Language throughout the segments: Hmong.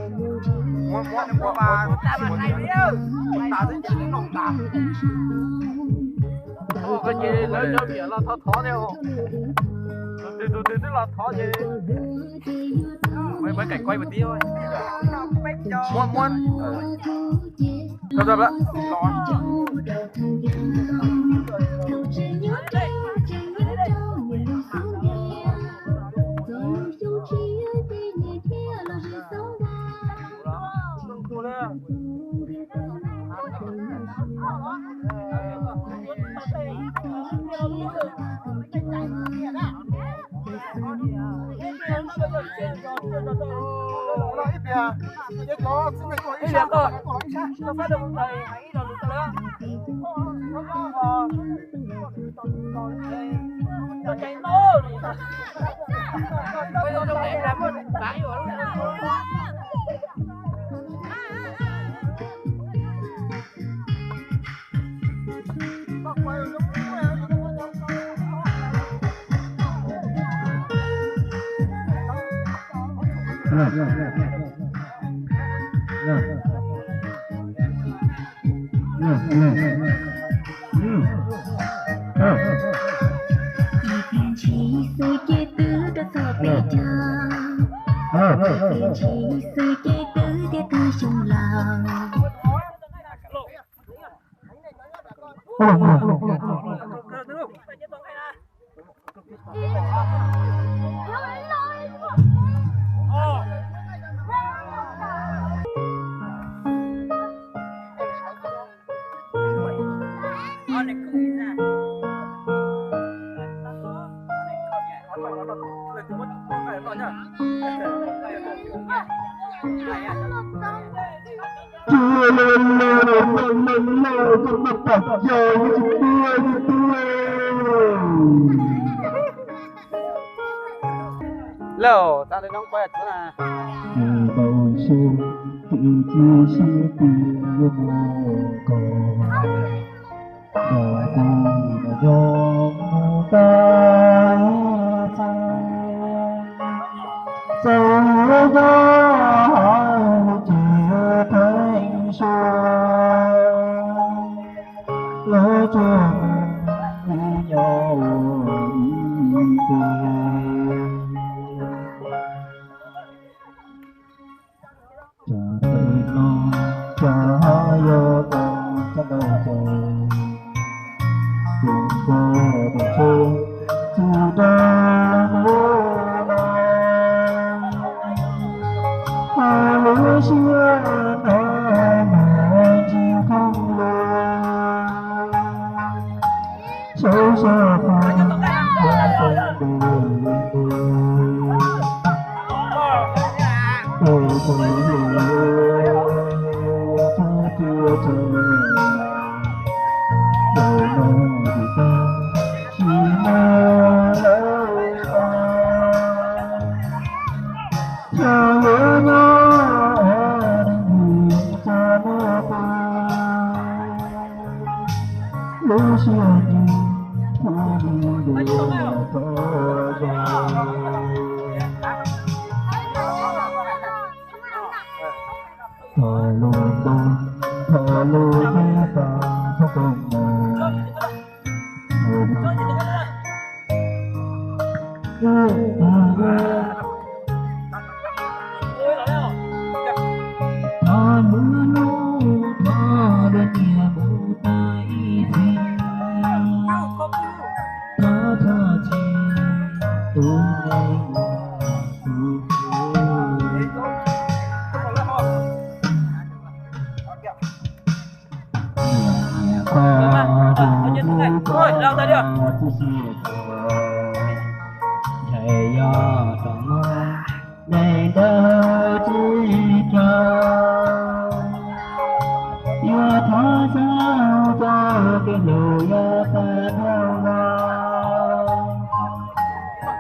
Tus twg tus twg twb los thov ces muab kaim kuaib mus tib. Muab muab. Lawm, txav li no kuv txiv na. Tau sib tim tsis sib tim yuav mus kom nram kuv nram nyob mus tab txag. Txawm yuav nyob hauv ces theej suab lawv tsuas mus nyob ua ib tug. Tsam pem no tsam yuav tau tsab ntawv ces kuv npog tus tsheb tsis rau lub no, hais lub siab no mas tsis thooj lus. Sawv sawv pab ua tau ntu ntu, ua tau ntu txhua txhua txhua, ntawm no tus tag tsis muaj lawm os. Xyov yuav nyob ua dab tsi txog hnub twg, lub siab ntsws kuv mus ntuas tau zog. Thov lub ntuj, thov lub teb tag txhob koom mus. Thov lub hnub thov lub hnia mus tag ib txhis, thov txhob txhim tus neeg uas kuv hlub. Ntshai yog rov muaj neeg ntawd tsis tau, yuav thov txog cov kev hlub yuav tag dhau los,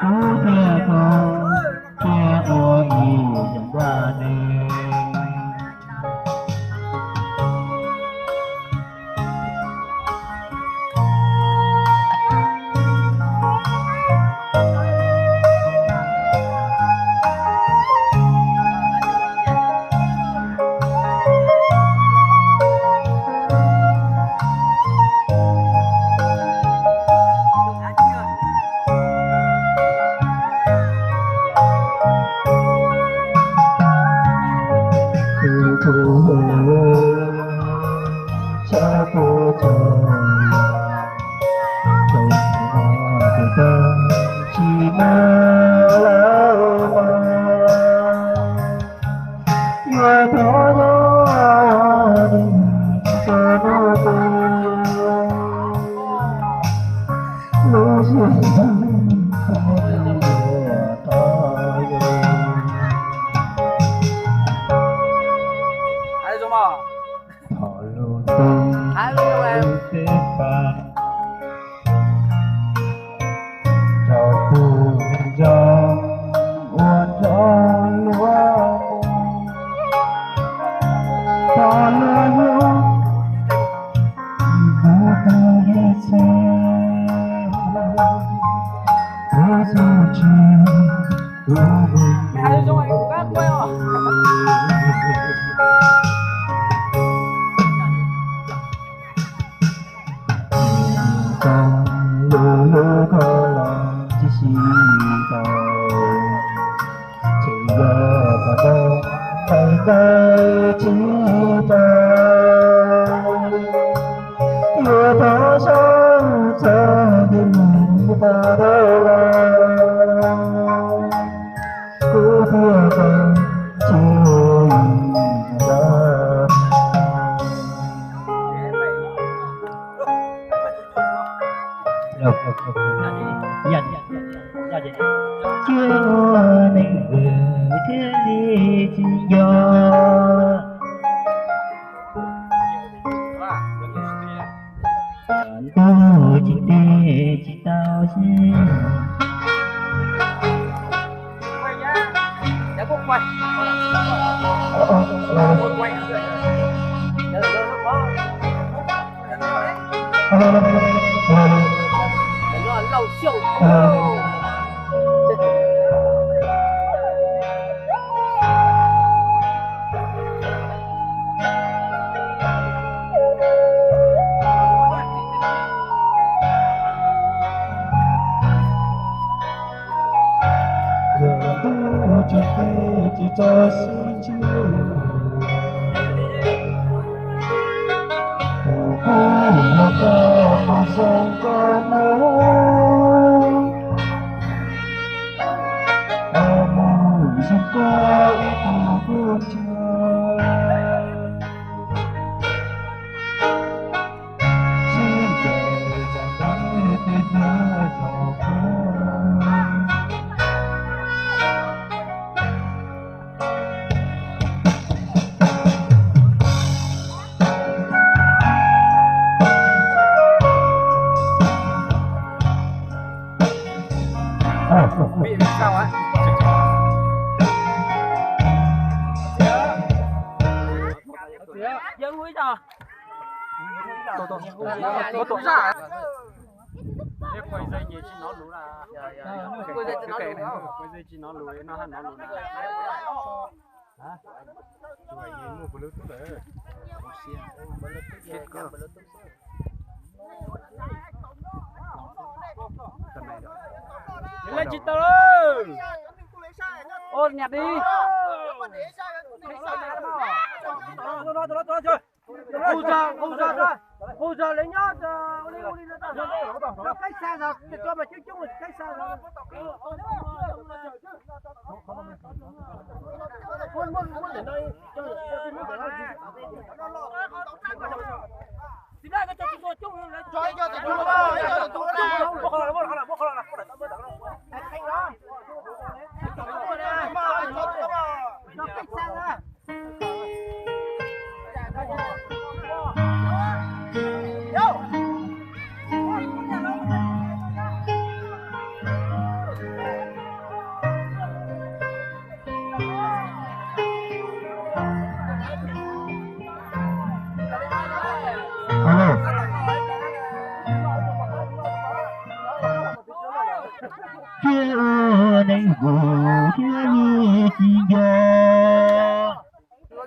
kuv thiaj tau cia ua ib yam nplaj neeg. Thov lub ntuj peb pab rau tus zoo ua nrog luag mus, thov luag hlub tus ib txhia, tus txuj tsis tus mus. Tau lub lub kho los tsis sib tau, tseem yog qhov ntau nqaij nqaij tsis tau, yuav thov zaum txog ntuj mus tag dhau los, kuv thiaj tau cia ua ib yam nplaj neeg. Cia ua neeg vwm thiaj li tsis nco, ntuj tsis tes tsis tau xwb. Yog ntuj tsis tes tsis tso sib ntsib, kuv kuj yuav koj mus zoo koj mus, mus zoo koj ib tug kuj ntshaw. Ua zaj, ua zaj tsis hnov lus na. Ua zaj tsis hnov lus, no haj hnov lus na. Leej tsis tau lawm. Ua nyam di. Qus zog, qus zog, qus zog lawv nyob ua li ua li no, qaib xa zog, cov mas coob coob qaib xa zog. Txiv Nplaj, koj tso txiv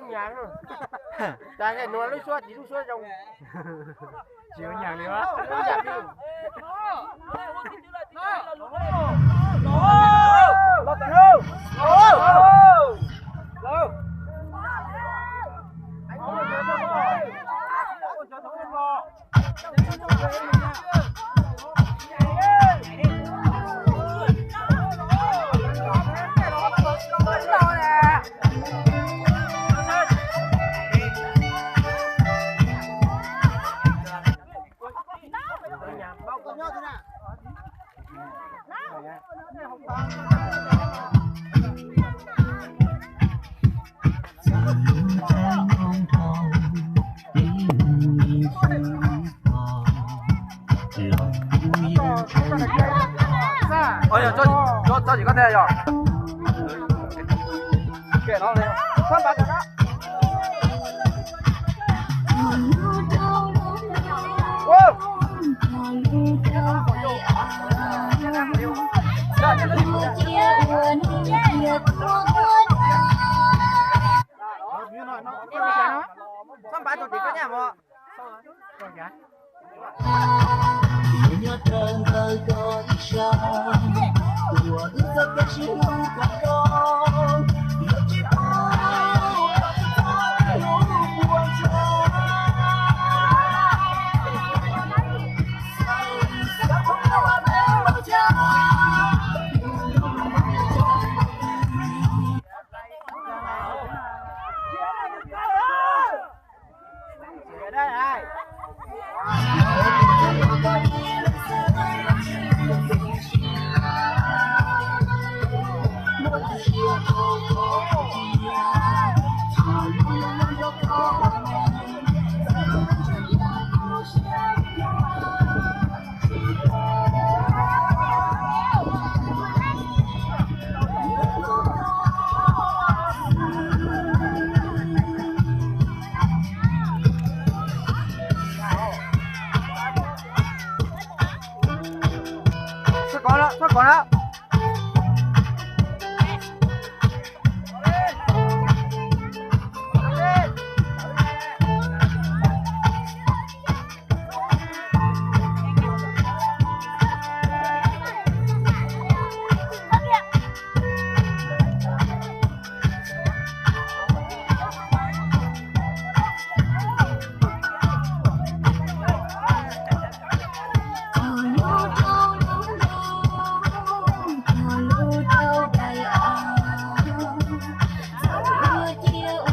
Nyas, tas nkaus lub suab, tis lub suab zoo. Tsis ua nyas li. Ov, tso tso tsis koj thiab yog. Kem no li. Txhob npav tus tim koj nyab mog. Txhob kov lawm, txhob kov lawm.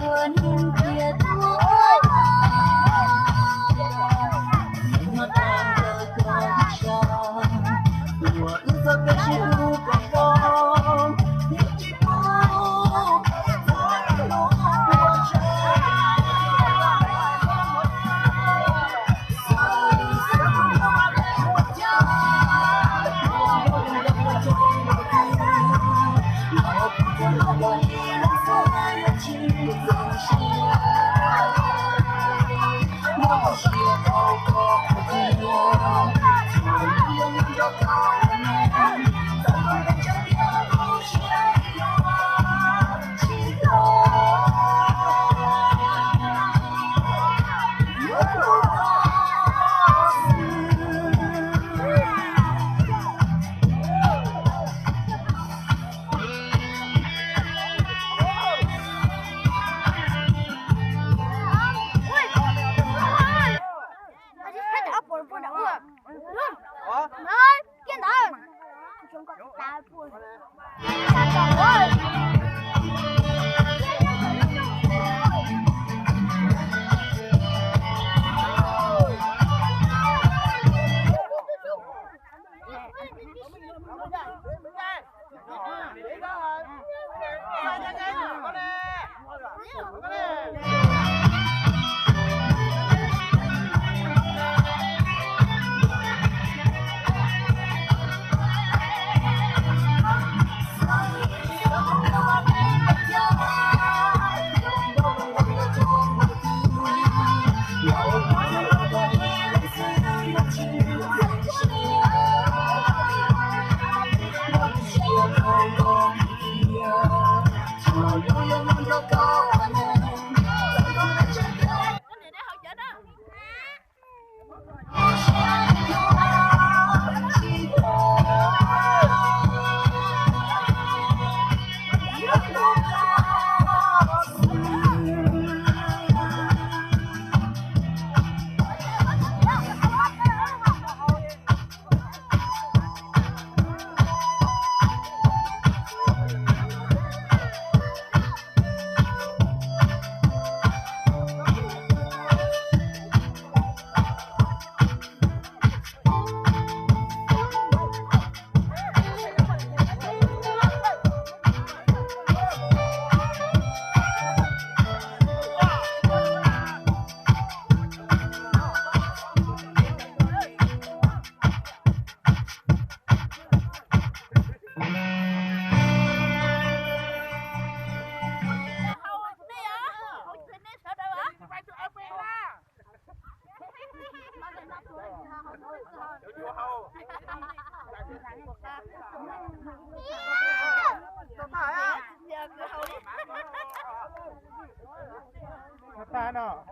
Tag no.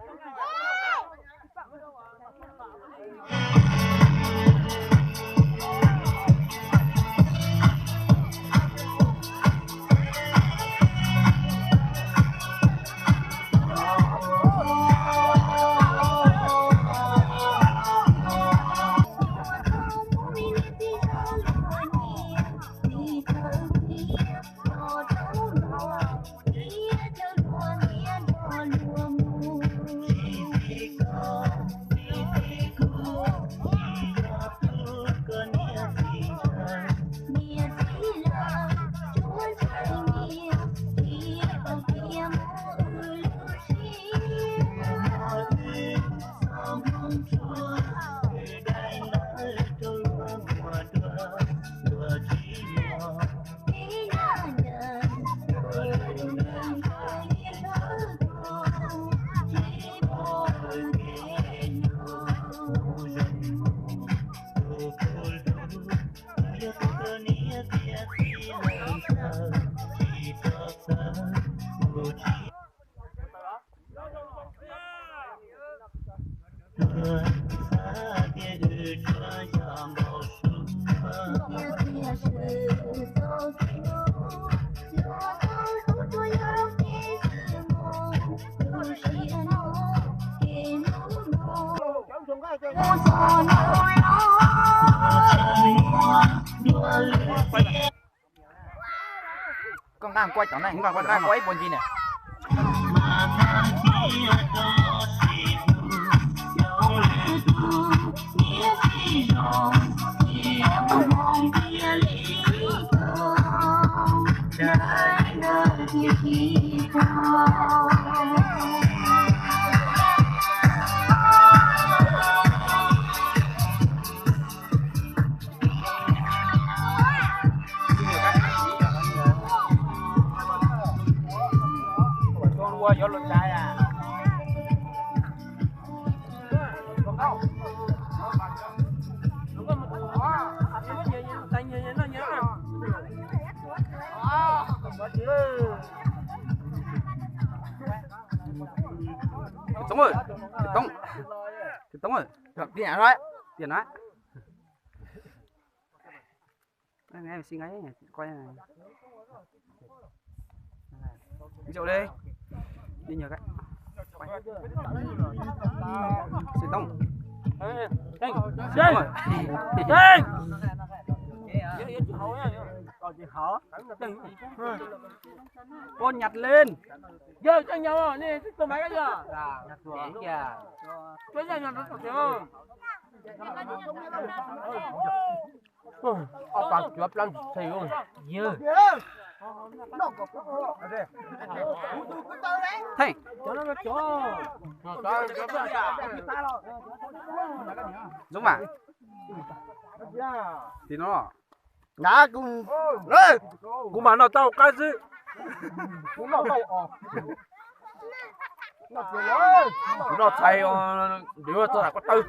Koj nqa kua cov na, koj nqa kua ib puas ntsis na. Toob, Toob, Toob, tias na. Ntsaum li. Xi Toob. Ua nyas leej. Yog tseem nyob ne, tus maiv koj yog. Ob pab cuab plab ntsis txhe. Theej. Zoo mas. Tim no. Kuv mam noj tau qab xwb. Kuv noj txhais, kuv txog lam ko taw.